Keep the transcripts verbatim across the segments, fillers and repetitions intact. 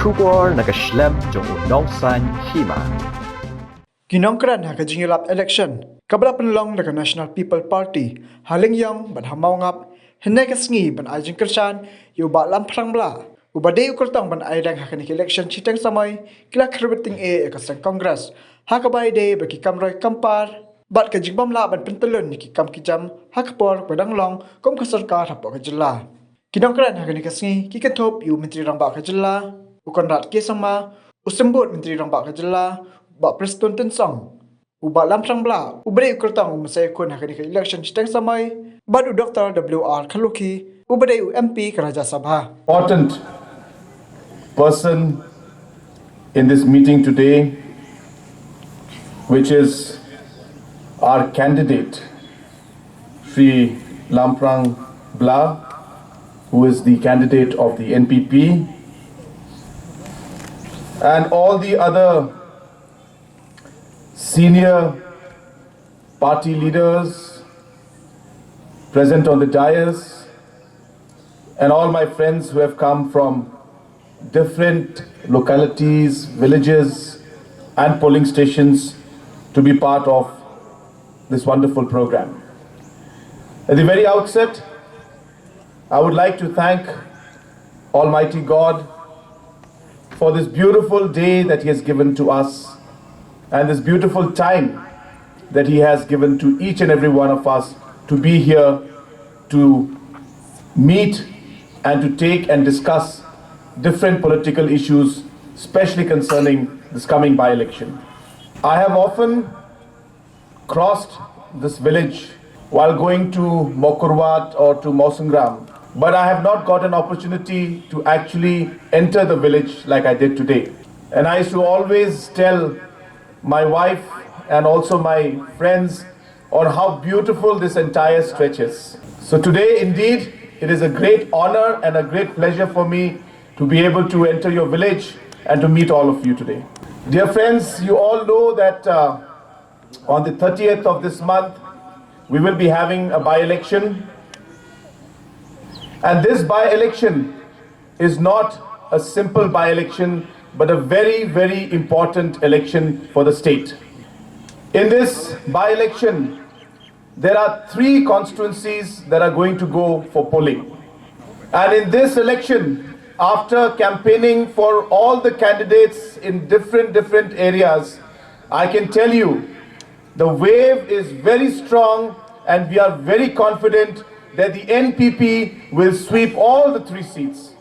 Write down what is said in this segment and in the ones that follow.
Khubor na ka shlem jong u nongsan hima. Ki nongkren ha ka jingïalap election kaba la pynlong da ka National People Party ha Lyngiong bad ha Mawngap hynne ka sngi ban ai jingkyrshan ïa u Bah Lamphrang Blah, uba dei u kyrtong ban ai reng ha kane ka election shiteng samoi, ki la kyrpad tyngeh ïa ka seng Congress ha kaba ïadei bad ki kam roi kam par bad ka jingbym lah ban pyntyllun ïa ki kam ki jam ha ka por ba dang long kum ka sorkar hapoh ka jylla. Ki nongkren ha kane ka sngi ki kynthup ïa u Myntri Rangbah ka jylla, u Conrad K Sangma, u Symbud Myntri Rangbah ka jylla, Bah Prestone Tynsong, u Bah Lamphrang Blah, uba dei u kyrtong u mynsai khun ha kane ka election shiteng samoi, bad u Doctor W R Kharlukhi, uba dei u M P ka Rajya Sabha. Important person in this meeting today, which is our candidate, Shri Lamphrang Blah, who is the candidate of the N P P, and all the other senior party leaders present on the dais, and all my friends who have come from different localities, villages, and polling stations to be part of this wonderful program. At the very outset, I would like to thank Almighty God for this beautiful day that He has given to us and this beautiful time that He has given to each and every one of us to be here to meet and to take and discuss different political issues, especially concerning this coming by election. I have often crossed this village while going to Mawkyrwat or to Mawsynram, but I have not got an opportunity to actually enter the village like I did today. And I used to always tell my wife and also my friends on how beautiful this entire stretch is. So today, indeed, it is a great honor and a great pleasure for me to be able to enter your village and to meet all of you today. Dear friends, you all know that uh, on the thirtieth of this month, we will be having a by-election. And this by-election is not a simple by-election, but a very, very important election for the state. In this by-election, there are three constituencies that are going to go for polling. And in this election, after campaigning for all the candidates in different, different areas, I can tell you the wave is very strong and we are very confident that the N P P will sweep all the three seats.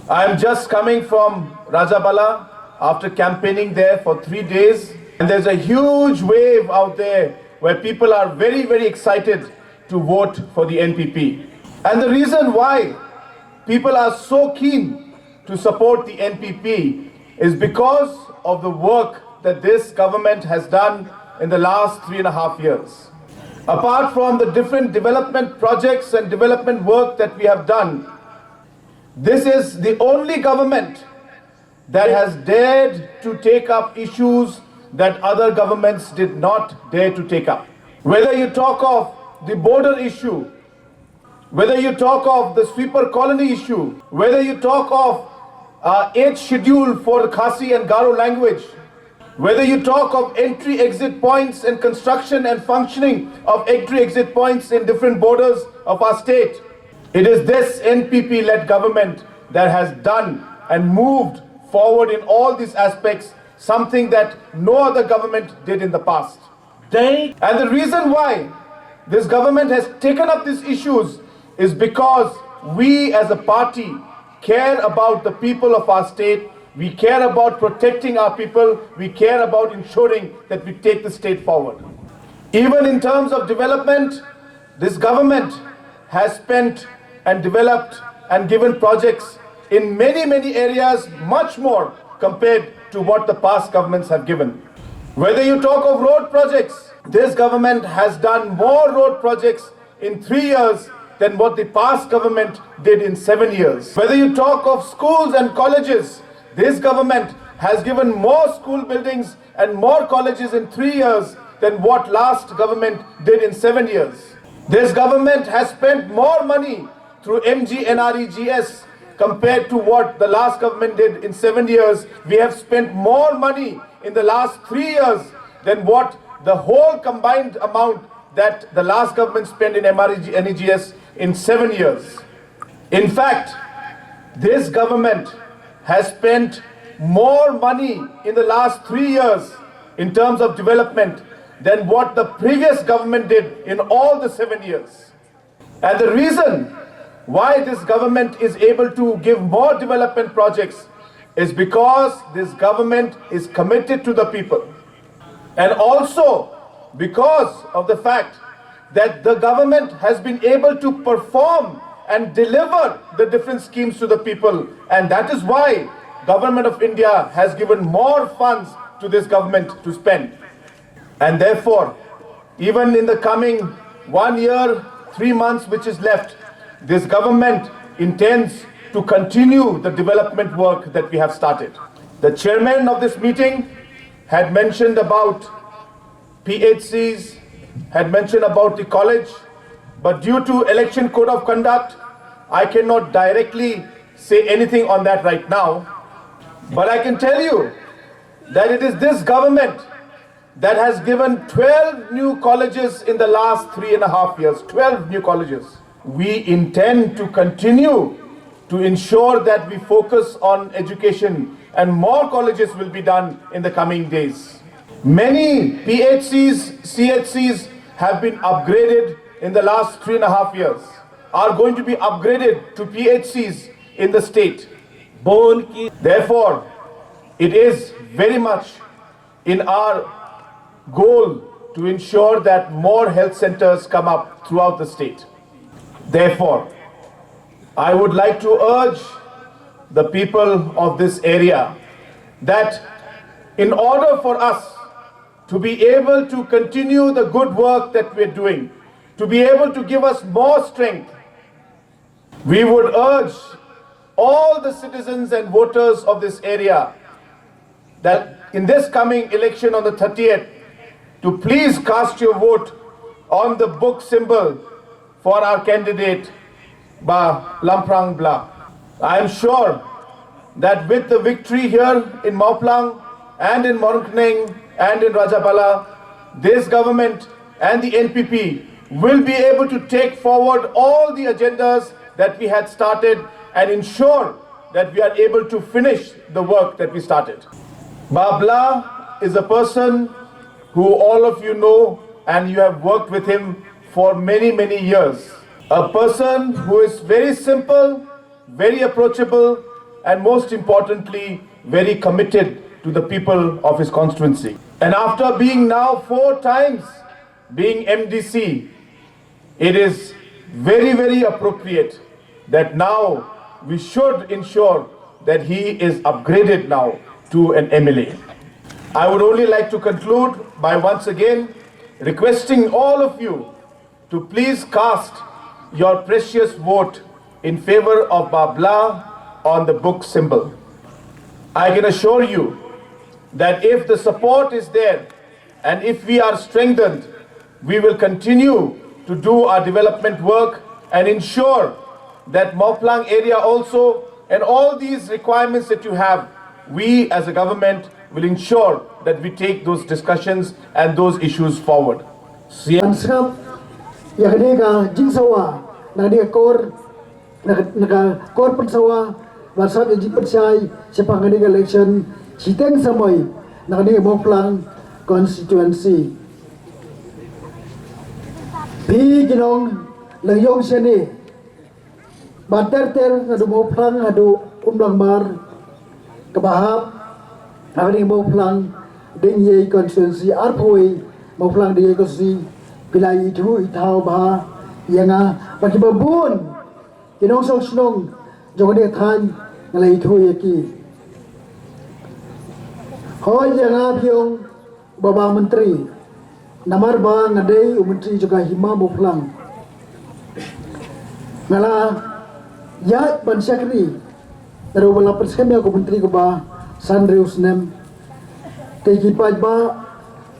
I am just coming from Rajabala after campaigning there for three days, and there's a huge wave out there where people are very, very excited to vote for the N P P. And the reason why people are so keen to support the N P P is because of the work that this government has done in the last three and a half years. Apart from the different development projects and development work that we have done, this is the only government that has dared to take up issues that other governments did not dare to take up. Whether you talk of the border issue, whether you talk of the sweeper colony issue, whether you talk of uh, eighth schedule for the Khasi and Garo language, whether you talk of entry exit points and construction and functioning of entry exit points in different borders of our state, it is this N P P led government that has done and moved forward in all these aspects, something that no other government did in the past. They and the reason why this government has taken up these issues is because we as a party care about the people of our state. We care about protecting our people. We care about ensuring that we take the state forward. Even in terms of development, this government has spent and developed and given projects in many, many areas, much more compared to what the past governments have given. Whether you talk of road projects, this government has done more road projects in three years than what the past government did in seven years. Whether you talk of schools and colleges, this government has given more school buildings and more colleges in three years than what last government did in seven years. This government has spent more money through M G N R E G S Compared to what the last government did in seven years, we have spent more money in the last three years than what the whole combined amount that the last government spent in M R G, N E G S in seven years. In fact, this government has spent more money in the last three years in terms of development than what the previous government did in all the seven years. And the reason why this government is able to give more development projects is because this government is committed to the people. And also because of the fact that the government has been able to perform and deliver the different schemes to the people, and that is why Government of India has given more funds to this government to spend. And therefore, even in the coming one year, three months which is left, this government intends to continue the development work that we have started. The chairman of this meeting had mentioned about P H Cs, had mentioned about the college, but due to election code of conduct, I cannot directly say anything on that right now. But I can tell you that it is this government that has given twelve new colleges in the last three and a half years. Twelve new colleges. We intend to continue to ensure that we focus on education, and more colleges will be done in the coming days. Many P H Cs, C H Cs have been upgraded in the last three and a half years, are going to be upgraded to P H Cs in the state. Therefore, it is very much in our goal to ensure that more health centers come up throughout the state. Therefore, I would like to urge the people of this area that in order for us to be able to continue the good work that we're doing, to be able to give us more strength, we would urge all the citizens and voters of this area that in this coming election on the thirtieth, to please cast your vote on the book symbol for our candidate, Bah Lamphrang Blah. I am sure that with the victory here in Mawphlang and in Mawryngkneng and in Rajabala, this government and the N P P will be able to take forward all the agendas that we had started and ensure that we are able to finish the work that we started. Bah Blah is a person who all of you know and you have worked with him for many, many years. A person who is very simple, very approachable, and most importantly, very committed to the people of his constituency. And after being now four times being M D C, it is very, very appropriate that now we should ensure that he is upgraded now to an M L A. I would only like to conclude by once again requesting all of you to please cast your precious vote in favor of Bah Blah on the book symbol. I can assure you that if the support is there and if we are strengthened, we will continue to do our development work and ensure that Mawphlang area also, and all these requirements that you have, we as a government will ensure that we take those discussions and those issues forward. Ban sngap ïa kane ka jingsawa na kane ka kor, na ka, na ka kor pynsawa, ban sngap ïa jingpynshai shaphang kane ka election shiteng samoi na kane ka Mawphlang constituency. Phi ki nonglyngïong shane, ba ter ter naduh Mawphlang haduh Umlangmar, kaba hap ha kane ka Mawphlang Diengïei constituency, arphew wei Mawphlang Diengïei constituency, phi la ithuh ithaw bha ïa nga bad kiba bun ki nongshong shnong jong kane ka thaiñ nga la ithuh ïa ki. Hooid, ïa nga phi ong ba, Bah Myntri, namar ba nga dei u Myntri jong ka Hima Mawphlang, nga la ïaid ban shakri naduh ba la pynskhem ïa u Myntri kaba san hynriew snem. Te ki paidbah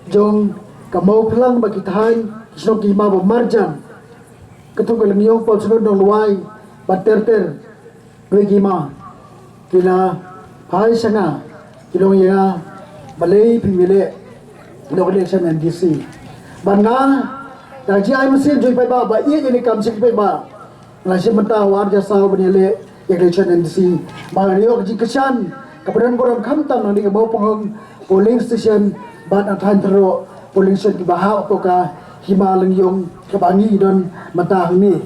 jong ka Mawphlang bad ki thaiñ ki shnong ki hima ba marjan, katto ka lyngïong Ponsngew Nonglwai bad ter ter, Wei ki ma ki la phai sha nga, ki long ïa nga, balei phim ïaleh ïa ka election M D C. Bad nga da ka jingai mynsiem jong ki paidbah ba ïeit ïa kane ka kam jong ki paidbah, nga la shim bynta ha u ar hajar saw ban ïaleh ïa ka election M D C. Bad nga la ïoh ka jingkyrshan kaba don burom khamtam na kane ka Mawphanghong polling station bad na thaiñ Tyrok polling station kiba hap hapoh ka hima Lyngïong kaba ngi don mynta hangne.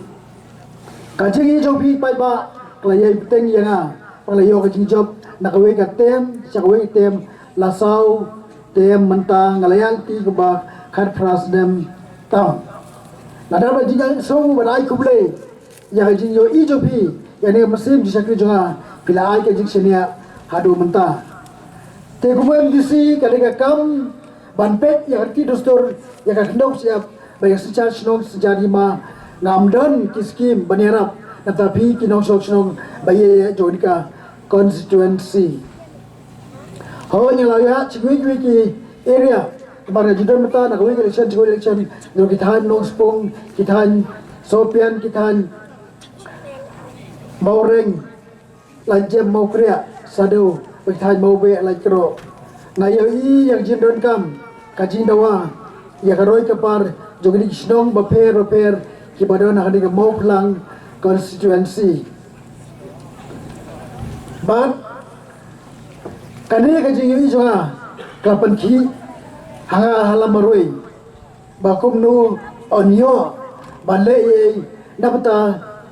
Ka jingïeit jong phi paidbah ka la ïai bteng ïa nga, ba nga la ïoh ka jingjop na kawei ka term sha kawei ka term, la saw term mynta, nga la ïaid lynti kumba khatphra snem tam. Lada ba jingïaseng bad ai khublei ïa ka jingïohi jong phi ïa kane ka mynsiem jingshakri jong nga, phi la ai ka jingshaniah haduh mynta. Te kum u M D C ka dei ka kam ban peit ïa ka riti dustur, ïa ka khyndew shyiap bad ïa ka synshar shnong synshar hima. Ngam don ki skim ban ïarap na bynta phi ki nongshong shnong ba ïeit jong kane ka constituency. Hooid, nga la ïaid sha kiwei kiwei ki area, namar nga ju don mynta na kawei ka election sha kawei ka election, jong ki thaiñ Nongspung, ki thaiñ Sohpian, ki thaiñ Mawreng, Laijem, Mawkriah, Saddew, bad ki thaiñ Mawbeh, Laitkroh. Nga ïohi ïa ka jingdonkam, ka jingdawa ïa ka roi ka par jong kine ki shnong bapher bapher kiba don ha kane ka Mawphlang constituency. Bad kane ka jingïohi jong nga ka la pynkhih ha nga ha la marwei ba kumno yn ïoh ban leh ei ei na bynta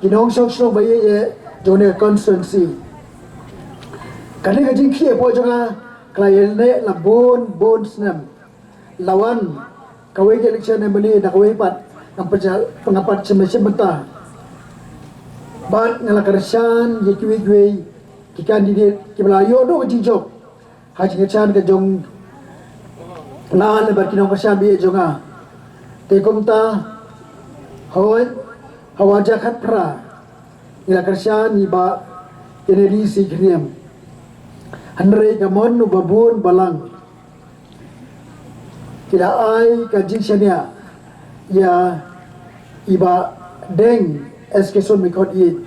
ki nongshong shnong ba ïeit jong kane ka constituency. Kane ka jingkhih hapoh jong nga ka la ïaleh la bun bun snem. La wan kawei ka election M L A na kawei pat, ngam pat, ngam pat shim, shim bynta. Bad nga la kyrshan ïa kiwei kiwei ki candidate kiba la ïoh noh ka jingjop ha jingkyrshan ka jong nga lem bad ki nongkyrshan ba ïeit jong nga. Te kumta, hooid, ha u ar hajar khatphra ngi la kyrshan ïa i Bah Kennedy C. Khyrñiang. Hynrei ka mon u ba bun balang ki la ai ka jingshaniah ïa i Bah Deng S K Soon Mykhoit ïeit.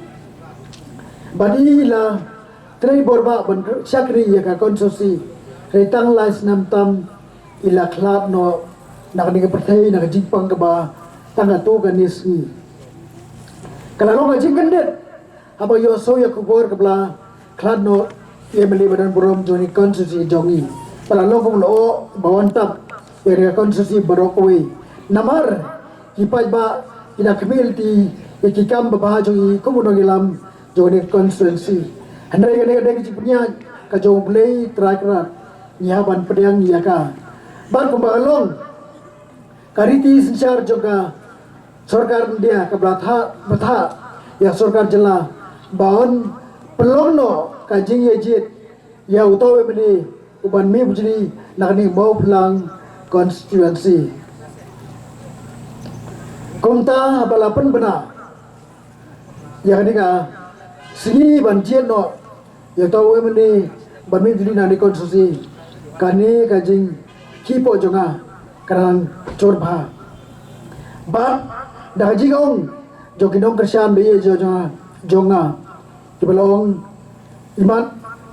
Bad i la trei bor bha ban shakri ïa ka constituency. Hynrei tang lai snem tam i la khlad noh na kane ka pyrthei na ka jingpang kaba tang katto katne sngi. Ka la long ka jingkyndit haba ïohsngew ïa ka khubor kaba la khlad noh ïa i M L A ba don burom jong kane ka constituency jong ngi. Ba la long kum u lyoh ba wan tap ïa kane ka constituency baroh kawei. Namar ki paidbah ki la khmih lynti ïa ki kam babha jong ngi kum u nongïalam jong kane ka constituency. Hynrei kane ka dei ka jingpynïaid ka jong U Blei Trai Kynrad, ngi hap ban pdiang ïa ka. Bad kumba ka long ka riti synshar jong ka sorkar India kaba la thah, ba thah ïa ka sorkar jylla ba yn pynlong noh ka jingïajied ïa uta u M L A u ban mih bujli na kane ka Mawphlang constituency. Kumta haba la pynbna ïa kane ka sngi ban jied noh ïa uta u M L A ban mih bujli na kane ka constituency, kane ka jingkhih hapoh jong nga ka dang jur bha. Bad da ka jingong jong ki nongkyrshan ba ïeit jong nga, jong nga, kiba la ong, imat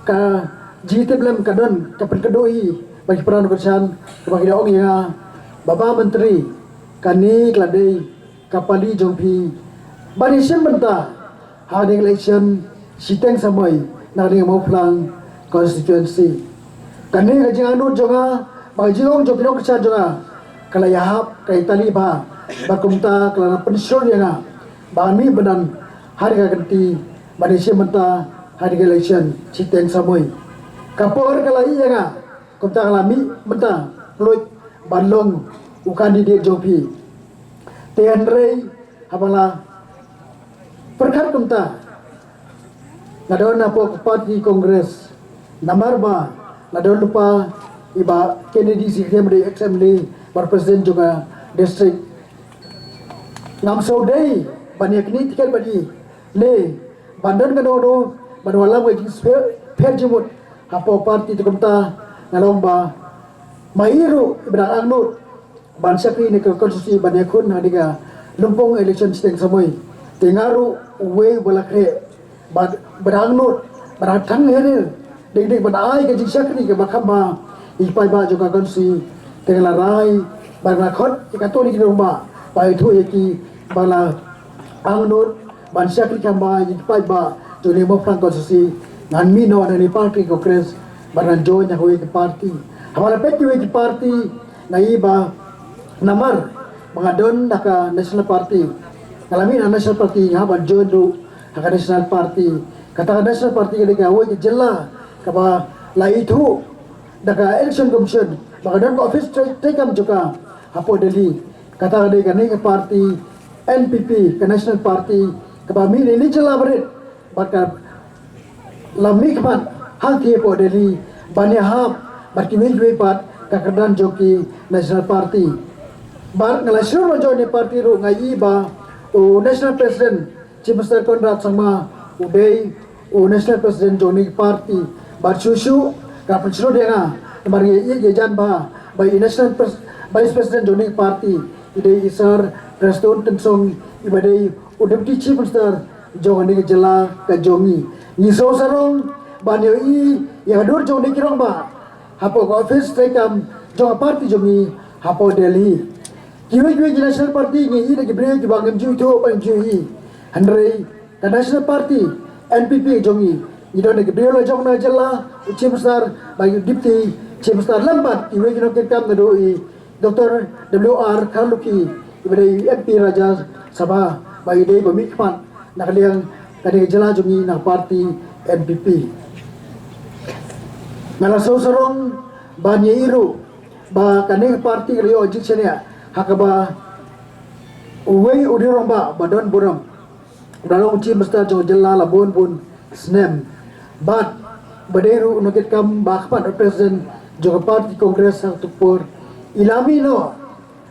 ka jingtiplem ka don, ka pynkynduh hi bad ki para nongkyrshan, kaba ki la ong ïa nga ba, Bah Myntri, kane ka la dei ka pali jong phi ban ïashim bynta ha kane ka election shiteng samoi na kane ka Mawphlang constituency. Kane ka jingangnud jong nga bad ka jingong jong ki nongkyrshan jong nga ka la ïahap, ka la ïatylli bha, bad kumta ka la pynshlur ïa nga ban mih bynta ha kane ka kynti ban ïashim bynta ha kane ka election shiteng samoi. Ka por ka la ïeh ïa nga, kumta nga la mih bynta, pynlong ban long u candidate jong phi. Te hynrei haba nga la pyrkhat kumta, nga don hapoh ka party Congress, namar ba nga don lypa i Bah Kennedy C. Khyrñiang, ba dei ex M L A bad president jong ka district. Ngam sngewdei ban ïaknieh tiket bad i, ne ban don kano kano ban wallam ka jingpher, pher jingmut hapoh party. Te kumta nga la ong ba ma i ruh i ba dang angnud ban shakri na ka constituency ban ïakhun ha kane ka lympung election shiteng samoi. Te nga ruh uwei uba la khreh Bad ba dang nud, ba dang thang herer, dei dei ban ai ka jingshakri kaba kham bha ïa ki paidbah jong ka constituency. Te nga la rai bad nga la khot ïa katto katne ki rangbah ba ïathuh ïa ki ba la angnud ban shakri kham bha ïa ki paidbah jong ka Mawphlang constituency. Ngan mih noh na ka party Congress bad ngan join ïa kawei ka party. Haba la peit kiwei ki party, nga ïohi ba namar ba nga don ha ka National Party, nga la mih na National Party, nga hap ban join ruh ha ka National Party. Kata ka National Party ka dei kawei ka jylla kaba la ithuh da ka Election Commission ba ka don ka office tre-, treikam jong ka hapoh Delhi. Kata ka dei kane ka party N P P, ka National Party kaba mih na ine i jylla barit, bad ka la mihkhmat hangtei hapoh Delhi ban ïahap bad kiwei kiwei pat ka kyrdan jong ki National Party. Bad nga la shlur ban join ïa ka party ruh, nga ïohi ba u National President Chief Minister Conrad Sangma u dei u National President jong kane ka party. Bad shuh shuh ka pynshlur ïa nga namar nga ïeit ïajan bha ba i National Pres-, Vice President jong kane ka party i dei i Sir Prestone Tynsong, iba dei u Deputy Chief Minister jong kane ka jylla ka jong ngi. Ngi sngewsarong ban ïohi ïa ka dur jong kine ki rangbah hapoh ka office treikam jong ka party jong ngi hapoh Delhi. Kiwei kiwei ki National Party ngi ïohi da ki briew kiba ngim ju ithuh bad ngim ju ïohi. Hynrei ka National Party N P P jong ngi, ngi don da ki briew la jong na ka jylla, u Chief Minister bad u Deputy Chief Minister lem bad kiwei ki nongkitkam naduh i Doctor W R Kharlukhi, iba dei i M P Rajya Sabha, ba i dei ba mihkhmat na ka liang kane ka jylla jong ngi na ka party N P P. Nga la sngewsarong ban ïohi ruh ba kane ka party ka la ïoh jingshaniah ha kaba uwei u rangbah ba don burom ba la long u Chief Minister jong ka jylla la bun bun snem, bad ba dei ruh u nongkitkam ba khmat u President jong ka party Congress ha kato ka por, i la mih noh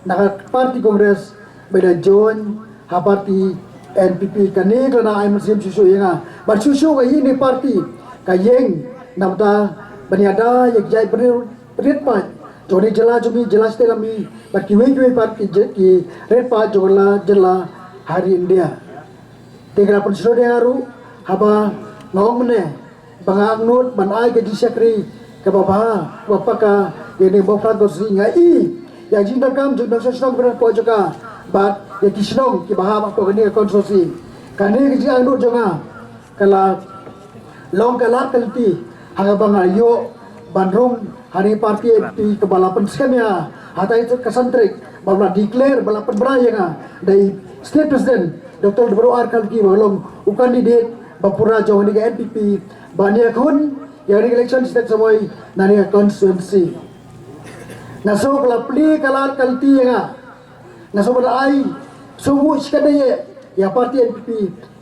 na ka party Congress bad i la join ha party N P P. Kane ka la ai mynsiem shuh shuh ïa nga. Bad shuh shuh ka ïing ne party ka ïeng namar ban ïada ïa ki jaitbynriew riat paid jong kane ka jylla jong ngi, jylla shatei lam mih, bad kiwei kiwei pat ki jait ki riat paid jong ka jylla ha ri India. Te ka la pynshlur ïa nga ruh haba nga ong mynne ba nga angnud ban ai ka jingshakri kaba bha, kaba paka ïa kane ka Mawphlang constituency. Nga ïohi ïa ka jingdonkam jong ki nongshong shnong kiba don hapoh jong ka bad ïa ki shnong kiba hap hapoh kane ka constituency. Kane ka jingangnud jong nga ka la long ka lad ka lynti ha kaba nga ïoh ban rung ha kane ka party N P P kaba la pynskhem ïa nga hatai ka san tarik, ba la declare, ba la pynbna ïa nga da i State President Doctor W R Kharlukhi ba long u candidate ba pura jong kane ka N P P ban ïakhun ïa kane ka election state samoi na kane ka constituency. Nga sngew ka la plie ka lad ka lynti ïa nga. Nga sngew ba la ai sngewbha shikatdei ïa ka party N P P,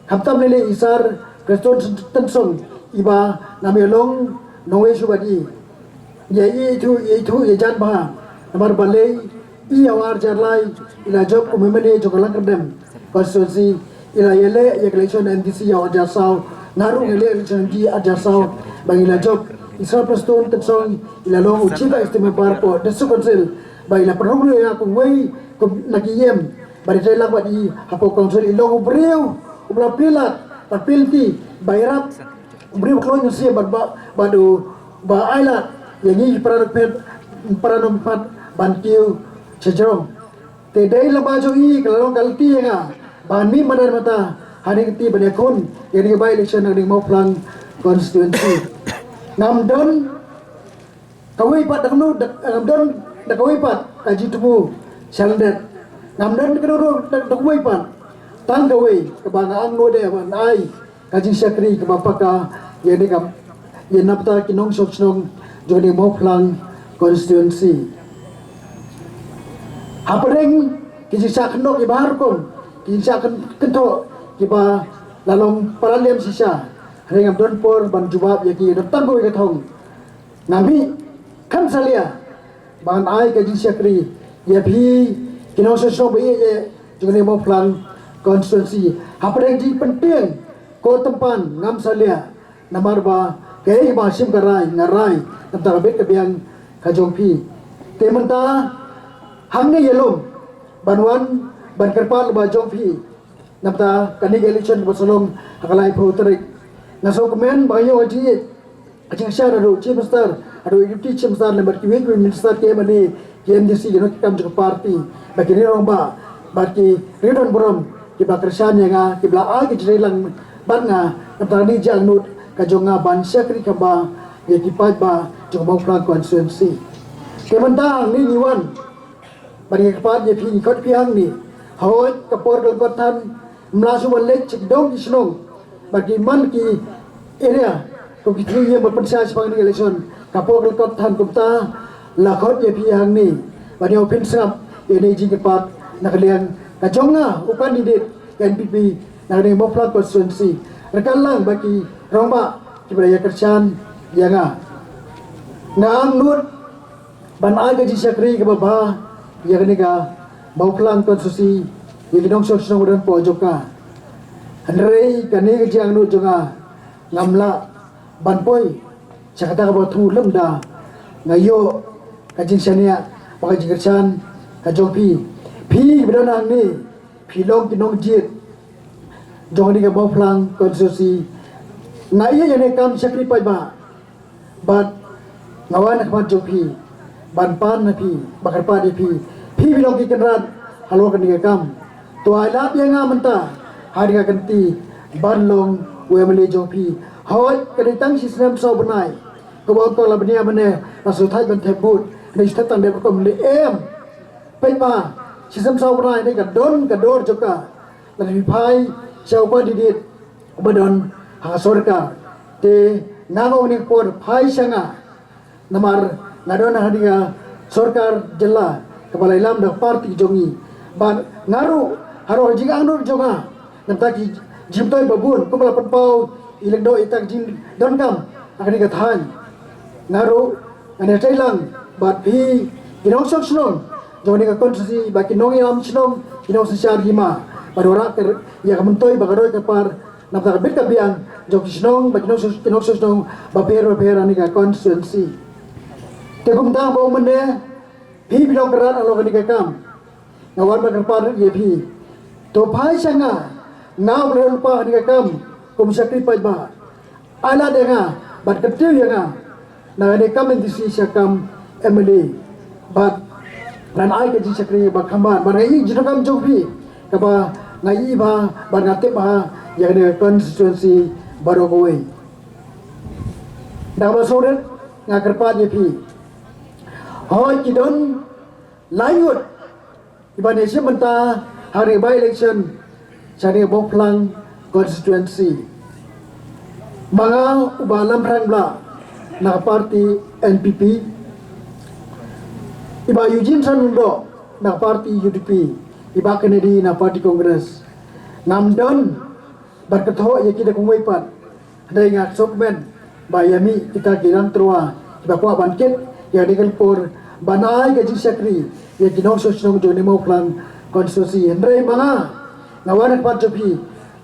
khamtam lei lei i Sir Prestone Tynsong, iba ngam ïalong nongwei shuh bad i. Ïa i, i ithuh, i ithuh ïajan bha namar balei i ha u ar hajar lai i la jop kum u M L A jong ka Langkyrdem constituency, i la ïaleh ïa ka election M D C ha u ar hajar saw, nga ruh nga leh election M D C ha u ar hajar saw, ba i la jop. I Sir Prestone Tynsong i la long u Chief Executive Member hapoh District Council, ba i la pynrung ïa nga kum uwei kum na ki E M, ba i trei lang bad i hapoh council. I long u briew uba la plie lad bad plie lynti, ba i rap, u briew ba kloi mynsiem bad ba, bad uba ai lad ïa ngi para nongphet, para nongpynpat ban kiew shajrong. Te dei lem bad jong i ka la long ka lynti ïa nga ban mih mynta mynta ha kane ka kti ban ïakhun ïa kane ka by election ha kane ka Mawphlang constituency. Ngam don kawei pat da kano, da, ngam don da kawei pat ka jingthmu sha lyndet. Ngam don kano ruh da, da kawei pat. Tang kawei kaba nga angnud de ban ai ka jingshakri kaba paka ïa kane ka, ïa na bynta ki nongshong shnong jong kane ka Mawphlang constituency. Hapdeng ki jingshah kynnoh kiba har rukom, ki jingshah kyn-, kynthoh kiba la long para lem shisha, hynrei ngam don por ban jubab ïa ki, don tang kawei ka thong. Nga mih kham salia ban ai ka jingshakri ïa phi ki nongshong shnong ba ïeit jong kane ka Mawphlang constituency. Hapdeng jingpyntieng ko tympan ngam salia, namar ba kaei ba shim ka rai nga rai na bynta ka bit ka biang ka jong phi. Te mynta hangne ïalum ban wan ban kyrpad lyngba jong phi na bynta kane ka election kaba sa long ha ka laiphew tarik Nga sngewkmen ba nga ïoh ka jingïeit, ka jingshad haduh Chief Minister, haduh Deputy Chief Minister, lem bad kiwei kiwei minister, ki M L A, ki M D C, ki nongkit kam jong ka party, bad ki rangbah, bad ki riew don burom, kiba kyrshan ïa nga, kiba la ai ka jingïalang bad nga, na ka bynta kane ka jingangnud ka jong nga ban shakri kham bha ïa ki paidbah jong ka Mawphlang constituency. Te mynta hangne ngi wan bad ngi kyrpad ïa phi, ngi khot phi hangne. Hooid, ka por ka lyngkot than, ym lah shuh ban leit sha ki dong ki shnong bad ki man ki area, kum ki tnat ïa ban pynshai shaphang kane ka election. Ka por ka lyngkot than, kumta la khot ïa phi hangne bad ïa phin sngap ïa kane ka jingkyrpad na ka liang ka jong nga, u candidate ka N P P na kane ka Mawphlang constituency, ryngkat lang bad ki rangbah kiba la ïa kyrshan ïa nga. Nga angnud ban ai ka jingshakri kaba bha ïa kane ka Mawphlang constituency, ïa ki nongshong shnong ba don hapoh jong ka. Hynrei kane ka jingangnud jong nga, ngam lah ban poi sha kata kaba thmu lymda. Nga ïoh ka jingshaniah bad ka jingkyrshan ka jong phi. Phi kiba don hangne, phi long ki nongjied jong kane ka Mawphlang constituency. Nga ïa ïa kane ka kam shakri paidbah, bad nga wan ha khmat jong phi ban pan ha phi, ban kyrpad ïa phi. Phi phi long ki kynrad halor kane ka kam. To ai lad ïa nga mynta ha kane ka kynti ban long u M L A jong phi. Hooid, ka dei tang shisnem saw bnai, kaba ong ko la bniah mynne, la shu thait ban thep vote, la shu thait tang dep rukom, leh em. Peit ba shisnem saw bnai ne ka don ka dor jong ka. Lada phi phai sha u candidate uba don ha ka sorkar, te nga nga ong ïa phi, phai sha nga. Namar nga don ha kane ka sorkar jylla kaba la ïalam da ka party jong ngi. Bad nga ruh, halor ka jingangnud jong nga, na ka bynta ki jingmyntoi ba bun, kumba la pynpaw i lyngdoh ïa kita ki jingdonkam ha kane ka thaiñ. Nga ruh ngan ïatrei lang bad phi ki nongshong shnong jong kane ka constituency, bad ki nongïalam shnong, ki nongsynshar hima, bad wanrah ïa ka myntoi bad ka roi ka par na ka bynta ka bit ka biang jong ki shnong bad ki nongshong, ki nongshong shnong bapher bapher ha kane ka constituency. Te kumta ba ong mynne, phi phi long kynrad halor kane ka kam. Nga wan ban kyrpad ïa phi. To phai sha nga, nga uba la don lypa ha kane ka kam kum shakri paidbah. Ai lad ïa nga bad kyntiew ïa nga na kane ka kam M D C sha ka kam M L A. Bad ngan ai ka jingshakri ba kham bha, bad nga ïohi jingdonkam jong phi kaba nga ïohi bha bad nga tip bha ïa kane ka constituency baroh kawei. Da kaba sngewrit nga kyrpad ïa phi. Hooid, ki don lai ngut kiban ïashim bynta ha kane ka by-election sha kane ka Mawphlang constituency. Ma nga, u Bah Lamphriang Blah na ka party N P P, i Bah Eugene Shanmundok na ka party U D P, i Bah Kennedy na ka party Congress. Ngam don ban kynthoh ïa ki da kumwei pat. Hynrei nga sngewkmen ba ïa mih kita ki nongtyrwa kiba kwah ban kit ïa kane ka por ban ai ka jingshakri ïa ki nongshong shnong jong kane ka Mawphlang constituency. Hynrei ma nga, nga wan ha khmat jong phi,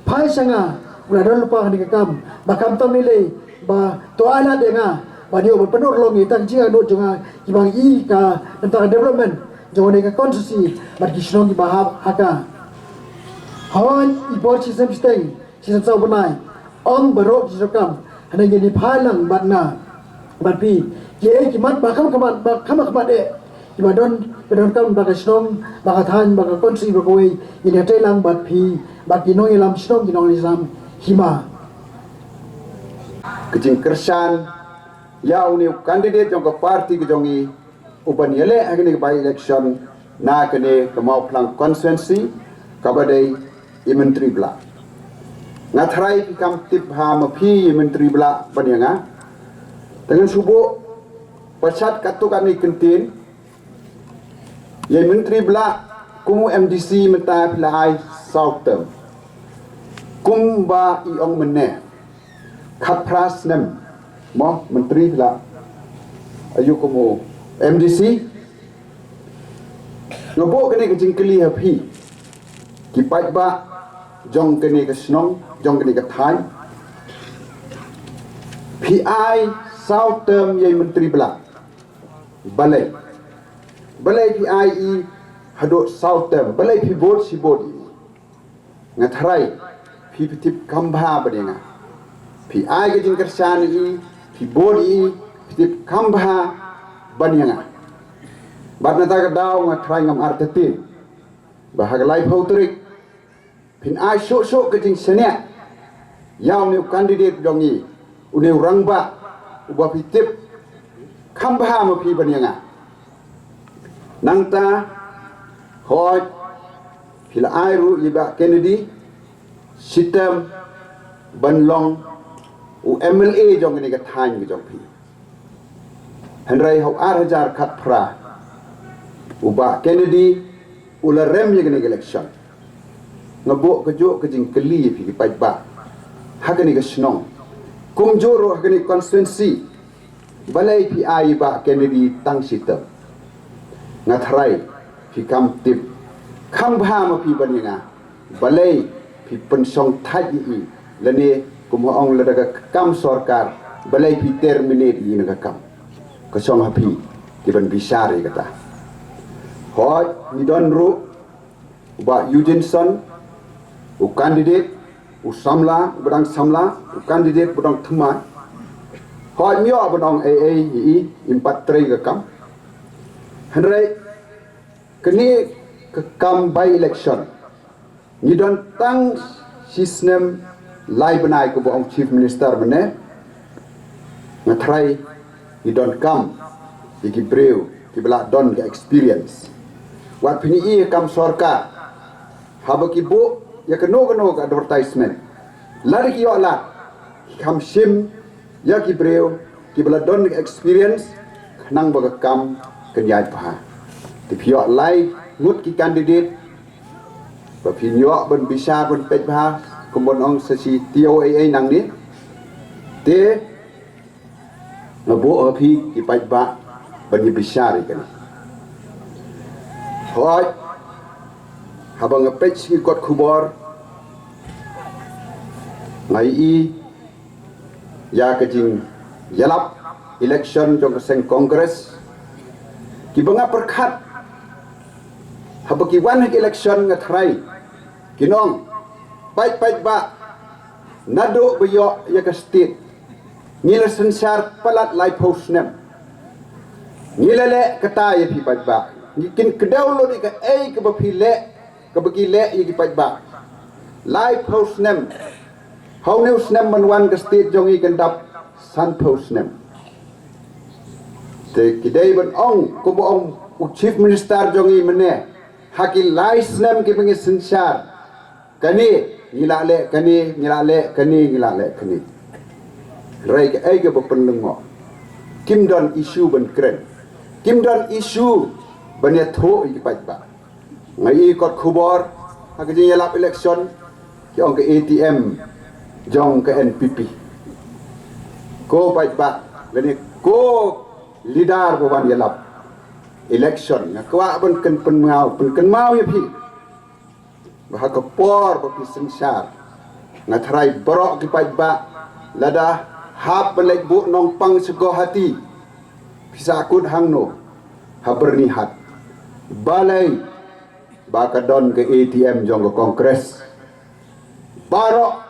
phai sha nga, u la don lypa ha kane ka kam, ba kham tam lei lei, ba to ai lad ïa nga ban ïoh ban pynurlong ïa kita ki jingangnud jong nga kiba ngi i ka, na ka bynta ka development jong kane ka constituency bad ki shnong kiba hap ha ka. Hooid, i por shisnem shiteng, shisnem saw bnai, ym baroh ki jingdonkam, hynrei ngin ïa phai lang bad nga bad phi. Kiei ki mat ba kham khmat, ba kham khmat eh, kiba don, ba donkam bad ka shnong, bad ka thaiñ, bad ka constituency baroh kawei, ngin ïatrei lang bad phi, bad ki nongïalam shnong, ki nongïalam hima. Ka jingkyrshan ïa une u candidate jong ka party ka jong ngi, uban ïaleh ha kane ka by-election na kane ka Mawphlang constituency, kaba dei i Myntri Blah. Nga tharai phi kham tip bha ma phi i Myntri Blah ban ïa nga. Te ngan shu buh pyrshah katto katne kyntien. Ïa i Myntri Blah, kum u M D C mynta phi la ai saw term. Kumba i ong mynne, khatphra snem mo Myntri Blah, aïu kum u M D C. Nga buh kane ka jingkylli ha phi, ki paidbah jong kane ka shnong, jong kane ka thaiñ. Phi ai saw term ïa i Myntri Blah. Balei? Balei phi ai i haduh saw term? Balei phi bud shi bud i? Nga tharai phi, phi tip kham bha bad ïa nga. Phi ai ka jingkyrshan ïa i, phi bud ïa i, phi tip kham bha ban ïa nga. Bad na kata ka daw nga trai ngam artatien ba ha ka laiphew tarik phin ai shuh shuh ka jingshaniah ïa une u candidate jong i, une u rangbah uba phi tip kham bha ma phi ban ïa nga. Nangta hooid phi la ai ruh ïa i Bah Kennedy shitom ban long u M L A jong kane ka thaiñ ka jong phi. Hynrei ha u ar hajar khatphra u Bah Kennedy u la rem ïa kane ka election. Nga buh kajuh ka jingkylli ïa phi ki paidbah ha kane ka shnong, kumjuh ruh ha kane ka constituency. Balei phi ai ïa i Bah Kennedy tang shitom? Nga trai phi kham tip kham bha ma phi ban ïa nga. Balei phi pynshong thait ïa i, lane kum ha ong lada ka kam sorkar, balei phi terminate ïa i na ka kam? Ka shong ha phi ki ban bishar ïa kata. Hooid ngi don ruh u Bah Eugene Son, u candidate u samla, u ba dang samla, u candidate u ba dang thymmai. Hooid ngi ïoh ban ong ei ei ïa i, im pat trei ka kam. Hynrei kane ka kam by election ngi don tang shi snem lai bnai, kaba ong Chief Minister mynne. Nga trai ngi donkam ïa ki briew kiba la don ka experience. Wat phin ïohi ïa ka kam sorkar, haba ki buh ïa kano kano ka advertisement, lada ki ïoh lad ki kham shim ïa ki briew kiba la don ka experience khnang ba ka kam kan ïaid bha. Te phi ïoh lai ngut ki candidate ba phin ïoh ban bishar ban peit bha, kumba ong sa shi T O A A nangne. Te nga buh ha phi ki paidbah ban ïa bishar ïa kane. Hooid haba nga peit sha ki kot khubor nga ïohi ïa ka jingïalap election jong ka seng Congress kiba nga pyrkhat haba ki wan ha ka election nga trai kin ong, peit paidbah, naduh ba ïoh ïa ka state ngi la synshar palat laiphew snem. Ngi la leh kata ïa phi paidbah, ngi kin kdew lut ïa kaei kaba phi leh, kaba ki leh ïa ki paidbah. Laiphew snem. Ha une u snem ban wan ka state jong ngi kan dap sanphew snem. Te ki dei ban ong kumba ong u Chief Minister jong ngi mynne, ha ki lai snem kiba ngi synshar, kane ngi la leh, kane ngi la leh, kane ngi la leh, kane. Hynrei kaei kaba pynlyngngoh, kim don issue ban kren, kim don issue ban ïathuh ïa ki paidbah. Nga ïohi kot khubor ha ka jingïalap election ki ong ka A T M jong ka N P P. Ko paidbah lane ko leader ba wan ïalap election, nga kwah ban kynmaw, pynkynmaw ïa phi ba ha ka por ba phi synshar, nga trai baroh ki paidbah, lada hap ban leit buh nongpang sha Guwahati, phi sahkut hangno? Ha Byrnihat. Balei? Ba ka don ka A T M jong ka Congress. Baroh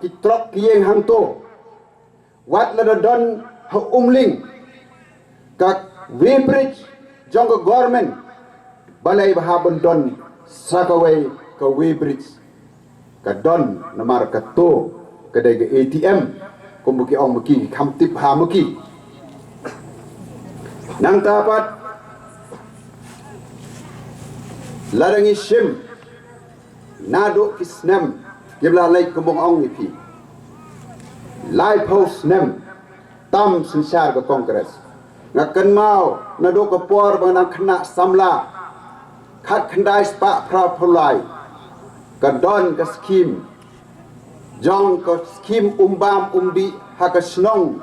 ki trok ki ïeng hangto. Wat lada don ha Umling ka weighbridge jong ka government, balei ba hap ban don sa kawei ka weighbridge? Ka don namar kato ka dei ka A T M, kumba ki ong ma ki, ki kham tip bha ma ki. Nangta pat lada ngi shim naduh ki snem kiba la leit, kumba ong ïa phi, laiphew snem tam synshar ka Congress. Nga kynmaw naduh ka por ba nga dang khynnah samla, khatkhyndai spah phraphew lai, ka don ka skhim jong ka skhim umbam umdih ha ka shnong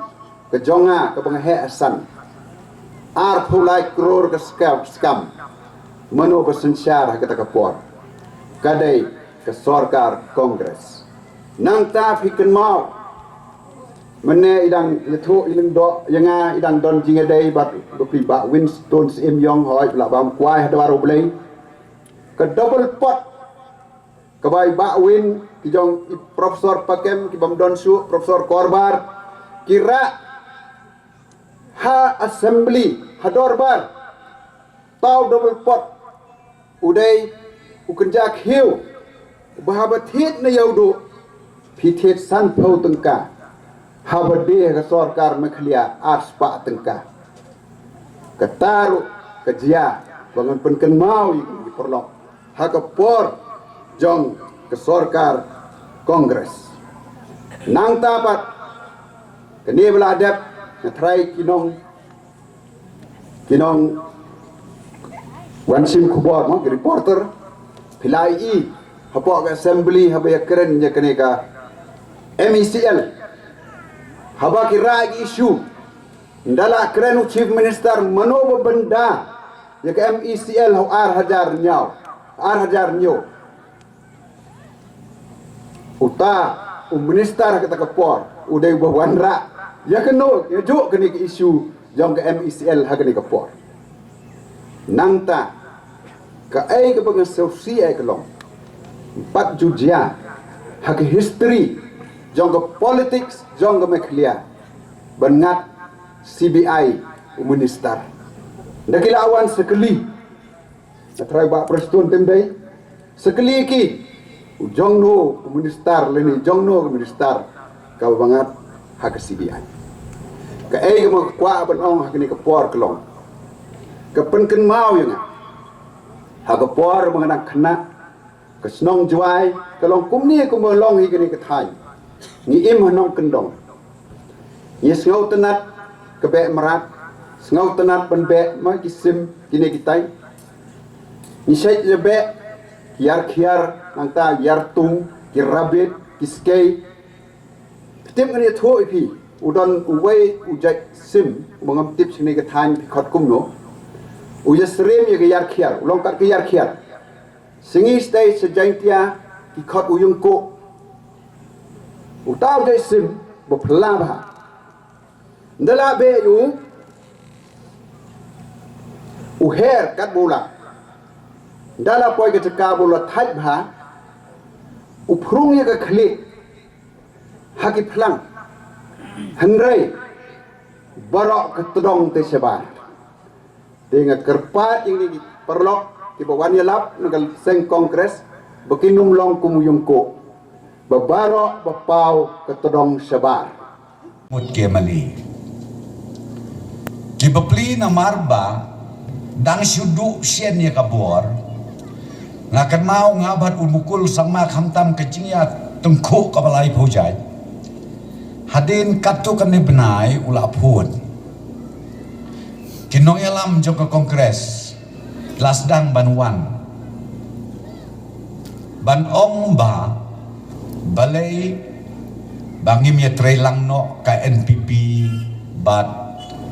ka jong nga kaba nga heh hasan. Arphew lai klur ka skam, skam. Mano ba synshar ha kata ka por? Ka dei ka sorkar Congress. Nangta phi kynmaw, mynne i dang ïathuh i lyngdoh ïa nga, i dang don jingïadei bad u Bah Winston Syiem Ïong, hooid, la bam kwai ha dwar U Blei. Ka double pot Kaba i Bah Win, ki jong i Professor Pakem, ki bym don shuh, Professor Korbar, ki rah ha assembly, ha dorbar, taw double pot, u dei u kynja khiew, uba haba thied na ïewduh, phi thied sanphew tyngka, haba die ha ka sorkar Meghalaya ar spah tyngka. Kata ruh ka jia ba ngan pynkynmaw ïa ki paralok ha ka por jong ka sorkar Congress. Nangta pat kane ba la dep, nga tharai ki nong, ki nongwan shim khubor mo, ki reporter, phi la ïohi hapoh ka assembly haba ïakren ïa kane ka M E C L, haba ki rah ïa ki issue. Ynda la kren u Chief Minister, mano ba bynda ïa ka M E C L ha u ar hajar hynñiew, ar hajar hynñiew? Uta u minister ha kata ka por u dei uba wanrah ïa kano, ïa juh kane ka issue jong ka M E C L ha kane ka por. Nangta kaei kaba nga sngewsih ïa ka long, em pat ju jia ha ka history jong ka politics jong ka Meghalaya ban ngat C B I u minister. Ynda ki la wan sa kylli, nga tharai Bah Prestone te ym dei, sa kylli ki, u jongno u minister lane jongno ka minister kaba ngat ha ka C B I. Kaei kaba nga kwah ban ong ha kane ka por ka long, ka pynkynmaw ïa nga ha ka por ba nga dang khynnah, ka shnong Jwai ka long kumne kumba long hi kane ka thaiñ. Ngi im ha nongkyndong. Ngi sngewtynnat ka beh mrad, sngewtynnat ban beh ma ki sim kine ki taiñ. Ngi shait ïa beh ki ïar khiar, nangta ïar tung, ki rabbit, ki skei. Phi tip ngan ïathuh ïa phi, u don uwei u jait sim uba ngam tip shane ka thaiñ phi khot kumno. U ïasyriem ïa ka ïar khiar, u long kat ka ïar khiar. Sngi sdei sha Jaintia ki khot u yungkoh. Uta u jait sim ba phylla bha. Ynda la beh ïa u, u her katba u lah. Ynda la poi ka jaka ba u la thait bha, u phrung ïa ka khlieh ha ki phlang. Hynrei baroh ka tdong te shabar. Te nga kyrpad ïa kine ki paralok kiba wan ïalap na ka seng Congress ba kin ym long kum u yungkoh ba baroh ba paw ka tdong shabar. Mut ki mali. Ki bapli namar ba dang shu duh shen ïa ka bor. Nga kynmaw nga bad u Mukul Sangma khamtam ka jingïatyngkhuh kaba laiphew jait. Hadien katto katne bnai u la phone. Ki nongïalam jong ka Congress la sdang ban wan ban ong ba balei ba ngim ïatrei lang noh ka N P P bad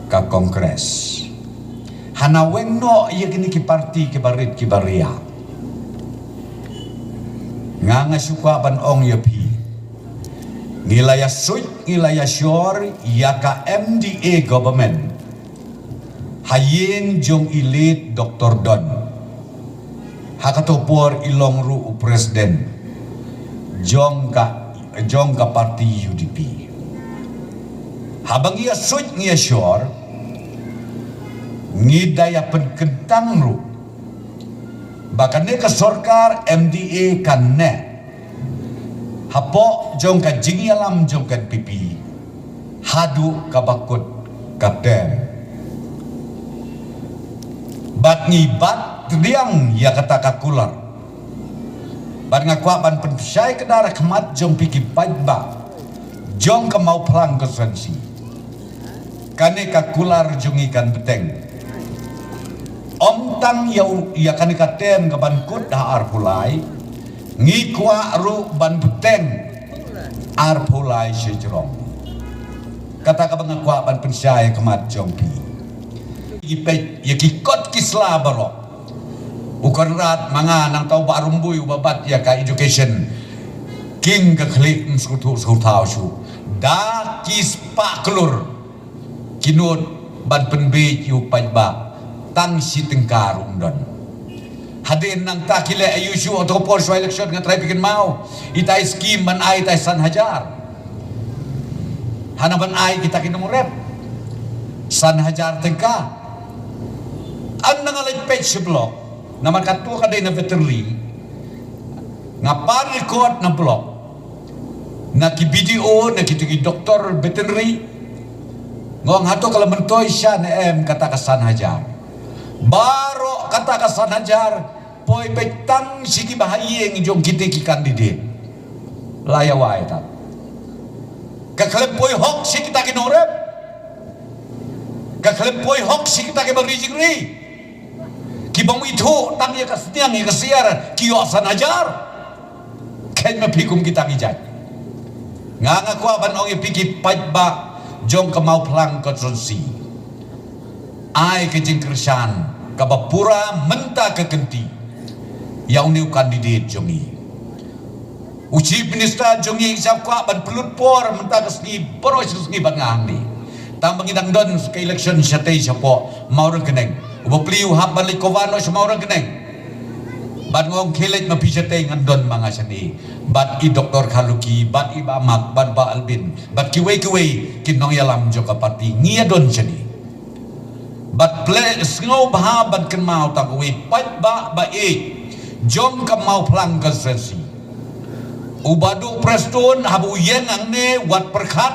ka Congress. Hana weng noh ïa kine ki parti kiba rit kiba riah. Nga nga shu kwah ban ong ïa phi. Ngi la ïa suit, ngi la ïa shor ïa ka M D A government ha ïing jong i late Doctor Don. Ha kato por i long ruh u president jong ka, jong ka parti U D P. Haba ngi ïa suit ngi ïa shor, ngi da ïa pynkyntang ruh ba kane ka sorkar M D A kan neh hapoh jong ka jingïalam jong ka N P P haduh kaba kut ka term. Bad ngi bat tdiang ïa kata ka kular. Bad nga kwah ban pynshai kdar ha khmat jong phi ki paidbah jong ka Mawphlang constituency. Kane ka kular jong ngi kan bteng. Ym tang ïa u, ïa kane ka term ka ban kut ha arphew lai, ngi kwah ruh ban bteng arphew lai shi jrong. Kata kaba nga kwah ban pynshai ha khmat jong phi. Ki peit ïa ki kot ki sla baroh. U Conrad ma nga nangta u Bah Rymbui uba bat ïa ka education. King ka khlieh ym sngewthuh sngewthaw shuh. Da ki spah klur ki nud ban pynbiej ïa u paidbah tang shi tyngka ruh ym don. Hadien nangta ki leh aiu shuh, ha kato ka por shuwa election nga trai phi kynmaw. Ita i skim ban ai ita i san hajar. Hana ban ai kita ki nongrep san hajar tyngka. Ynda nga leit peit sha block, namar kato ka dei na veterinary. Nga pan record na block, na ki B D O, na kita ki doktor veterinary. Nga ong hato ka la myntoi sha ne em kata ka san hajar. Baroh kata ka san hajar poi beit tang sha ki bahaïing jong kita ki candidate. La ïa wai ta. Ka khlem poi hok sha kita ki nongrep. Ka khlem poi hok sha kita ki bari jingri. Ki bym ithuh tang ïa ka sniang ïa ka siar ki ïoh san hajar. Kheiñ ma phi kum kita ki jait. Nga nga kwah ban ong ïa phi ki paidbah jong ka Mawphlang constituency. Ai ka jingkyrshan kaba pura mynta ka kynti ïa une u candidate jong ngi. U Chief Minister jong ngi, nga kwah ban pynlut por mynta ka sngi, baroh shi sngi bad nga hangne. Tang ba ngi dang don ka election shatei shapoh Mawryngkneng. U bapli u hap ban leit cover noh sha Mawryngkneng. Bad nga ong khie leit ma phi shatei, ngan don ma nga shane. Bad i Doktor Kharlukhi, bad i Bah Mak, bad Bah Albin, bad kiwei kiwei ki nongïalam jong ka party, ngi ïa don shane. Bad pyrshang sngewbha ban kynmaw tang kawei paidbah ba ïeit jong ka Mawphlang constituency. U Bah Duh Prestone haba u ïeng hangne wat pyrkhat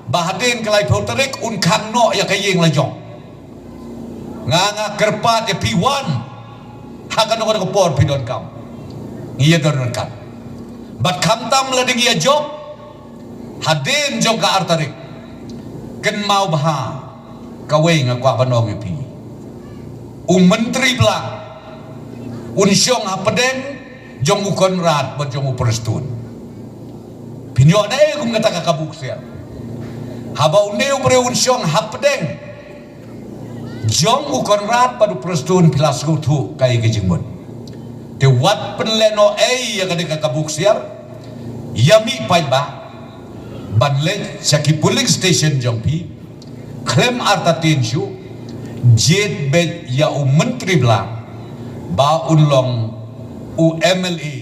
ba hadien ka laiphew tarik un khang noh ïa ka ïing la jong. Nga nga kyrpad ïa phi wan ha kano kano ka por phi donkam. Ngi ïa don ryngkat. Bad khamtam lada ngi ïa jop hadien jong ka ar tarik, kynmaw bha kawei nga kwah ban ong ïa phi. U Myntri Blah un shong hapdeng jong u Conrad bad jong u Prestone. Phin ïoh ne kum kata ka kabu ksiar. Haba une u briew un shong hapdeng jong u Conrad bad u Prestone, phi la sngewthuh kaei ka jingmut. Te wat pynlehnohei ïa kane ka kabu ksiar. Ïa mih paidbah ban leit sha ki polling station jong phi. Khlem artatien shuh, jied beit ïa u Myntri Blah ba un long u M L A.